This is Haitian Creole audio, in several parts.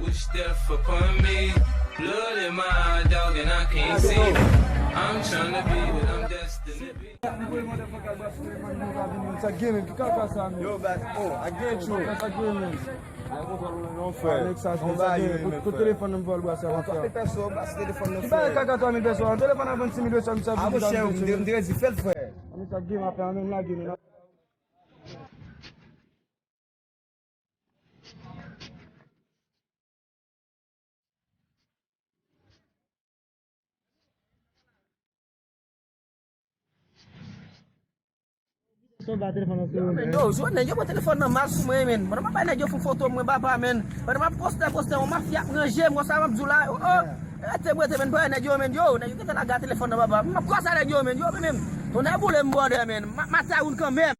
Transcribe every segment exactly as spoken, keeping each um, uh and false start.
Wish death upon me. Blood in my eye, dog, and I can't see. I'm tryna be what I'm destined to be. Sa gen menm, ki kaka sa menm? Yo, baz, oh, a gen tchou. Sa gen menm. Nan kontwòl ou non, frè. Alex, sa gen, sa gen. Kote telefòn nan m vòl bwa sa, mafya. Twa mil pèso, baz, telefòn nan, frè. Ki bagay kaka twa mil pèso? Telefòn a vennsis mil pèso, m sa. Ah, monchè, m te, m te redi fè l, frè. Sa gen, mafya, menm lage menm. Sa w ba telefòn nan sou yo, men. Yo, jwenn nèg yo pran telefòn nan mal sou mwen, men. Pandan m ap bay nèg yo fè foto mwen, papa, men. Pandan m ap poste, poste, yon mafya ap ranje m, konsa m ap di w la, oh, oh. Rete m rete, men, pa nèg yo, men, yo, nèg yo gentan lage telefòn nan, papa. M ap kwasa nèg yo, men, yo, men, men. Tonnè boule m, brother, men. Ma, ma ta youn kanmenm.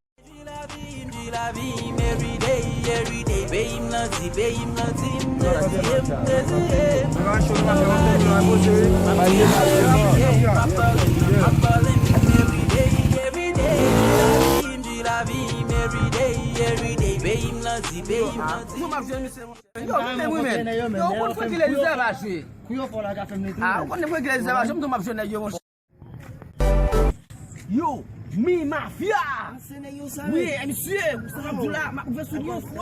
Yo, men, men, men. Yo, ou konn frekile Lizaba jwe. Ah, ou konn frekile Lizaba jwe, m tou m ap jwe nèg yo, monchè. Yo, mi mafya! Wi, misye, sa m ap di w la, m ap ouvè sou li yon fwa.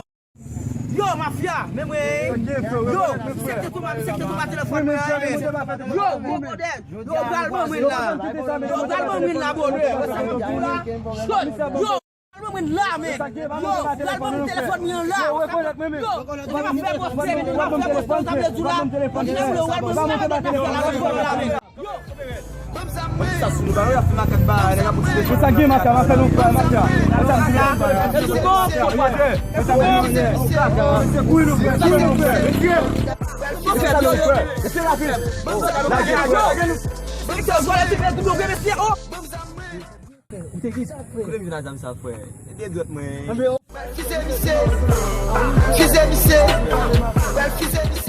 Yo, mafya, men mwen, yo, misye te tou, misye te tou ba telefòn mwen, men. Yo, gwo bodè, yo, pral ban mwen la. Yo, pral ban mwen la, bodè. Wè sa m ap di w la? Yo, pral ban mwen la, men. Yo, pral ban mwen telefòn mwen an la. Yo, ou te pa fè poste, men ou pa fè poste, ou ta vle di w la. Ou te vle w al ban mwen telefòn mwen la, men. Yo. Sa sou nou, ba yo ap fè makak ba, nèg ap pote. Sa gen mafya, mafya nou fè mafya. Sa gen mafya. Sa gen mafya. Sa gen mafya. Ou te ki sa, frè? Ou te ki sa, frè? Kote m jwenn a zam sa, frè? Se de dwèt mwen. Fize misye. Fize misye. Fize misye.